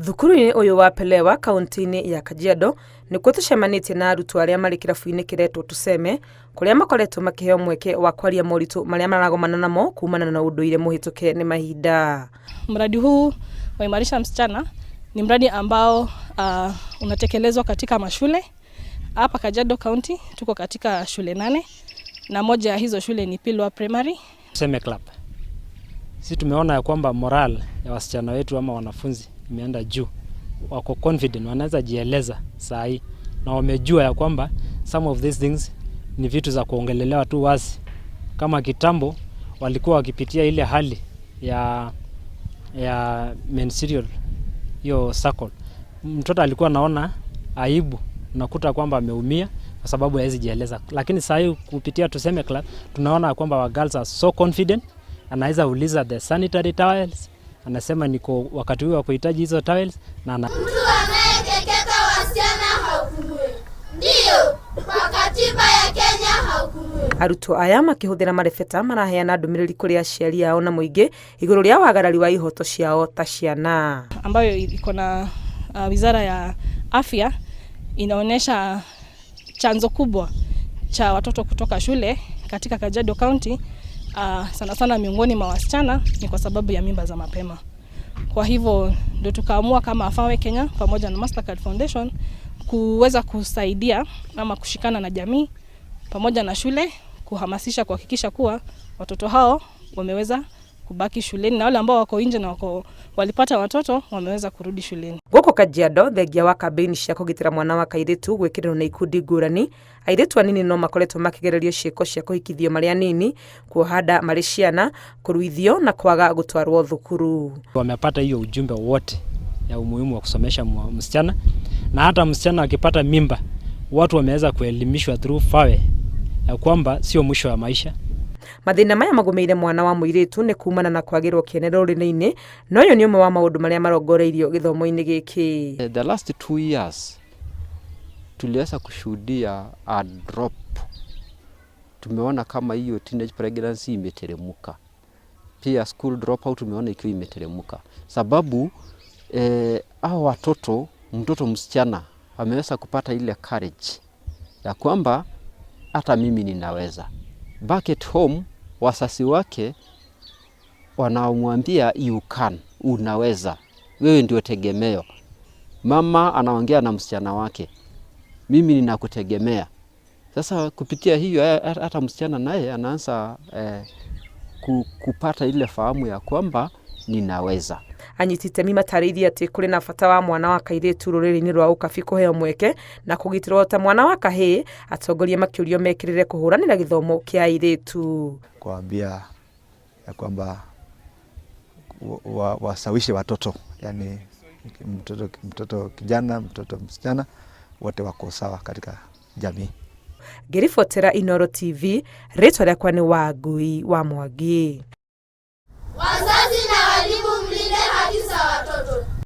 Thukuru-inĩ ũyũ wa Pelewa kaunti-inĩ ya Kajiado nĩkuo tũcemanĩtie na arutwo arĩa marĩ kĩrabu-inĩ kĩretwo Tuseme, kũrĩa makoretwo makĩheo mweke wa kwaria moritũ marĩa maragomana namo kumana na ũndũire mũhĩtũke nĩ mahinda. Mradi huu wa Imarisha Msichana ni mradi ambao unatekelezwa katika mashule hapa Kajiado County. Tuko katika shule 8 na moja ya hizo shule ni Pilwa Primary. Tuseme Club. Sisi tumeona ya kwamba morale ya wasichana wetu ama wanafunzi imeenda juu, wako confident, wanaweza jieleza saa hii na wamejua ya kwamba some of these things ni vitu za kuongelelewa tu wazi. Kama kitambo walikuwa wakipitia ile hali ya menstrual hiyo cycle, mtoto alikuwa anaona aibu, unakuta kwamba ameumia kwa sababu hawezi jieleza, lakini saa hii kupitia Tuseme Club tunaona kwamba our girls are so confident, anaweza uliza the sanitary towels, anasema niko wakati huu wa kuhitaji hizo towels na Mtu anayekeketa wasichana hahukumiwi. Ndiyo, kwa katiba ya Kenya hahukumiwi. Arutwo aya makĩhũthĩra marebeta maraheana ndũmĩrĩri kũrĩ aciari ao na mũingĩ igũrũ rĩa wagarari wa ihoto ciao ta ciana. Ambayo iko na Wizara ya Afya inaonyesha chanzo kubwa cha watoto kutoka shule katika Kajiado County, sana sana miongoni mwa wasichana ni kwa sababu ya mimba za mapema. Kwa hivyo ndio tukaamua kama Afawe Kenya pamoja na Mastercard Foundation kuweza kusaidia ama kushikana na jamii pamoja na shule kuhamasisha, kuhakikisha kuwa watoto hao wameweza kubaki shuleni na wale ambao wako nje na wako walipata watoto wameweza kurudi shuleni. Gũkũ Kajiado, thengia wa kambĩini cia kũgitĩra mwana wa kairĩtu gwĩkĩrĩrwo nĩ ikundi ngũrani, airĩtu anini no makoretwo makĩgererio ciĩko cia kũhikithio marĩ anini, kuoha nda marĩ ciana, kũruithio na kwaga gũtwarwo thukuru. Wamepata hiyo ujumbe wote ya umuhimu wa kusomesha msichana, na hata msichana akipata mimba, watu wameweza kuelimishwa through FAWE ya kwamba sio mwisho wa maisha. Mathĩna maya magũmĩire mwana wa mũirĩtu nĩ kumana na kwagĩrwo kĩene rũrĩrĩ-inĩ, na ũyũ nĩ ũmwe wa maũndũ marĩa marongoreirio gĩthomo-inĩ gĩkĩ. The last 2 years tuliweza kushuhudia a drop. Tumeona kama hiyo teenage pregnancy imeteremka, pia school dropout tumeona ikiwa imeteremka, sababu hao watoto, mtoto msichana ameweza kupata ile courage ya kwamba hata mimi ninaweza. Back at home wazazi wake wanamwambia you can, unaweza, wewe ndio tegemeo. Mama anaongea na msichana wake, mimi ninakutegemea. Sasa kupitia hiyo hata msichana naye anaanza kupata ile fahamu ya kwamba ninaweza. Anyiti itemi matarĩirie atĩ kũrĩ na bata wa mwana wa kairĩtu rũrĩrĩ-inĩ rwa ũkabi kũheo mweke na kũgitĩrwo ta mwana wa kahĩĩ. Atongoria makĩũrio mekĩrĩre kũhũranĩra gĩthomo kĩa airĩtu. Kuambia ya kwamba wasawishe watoto, yani mtoto kijana, mtoto msichana, wote wako sawa katika jamii. Ngĩribotera Inooro TV, rĩtwa rĩakwa nĩ Wangui wa Mwangi. Wazazi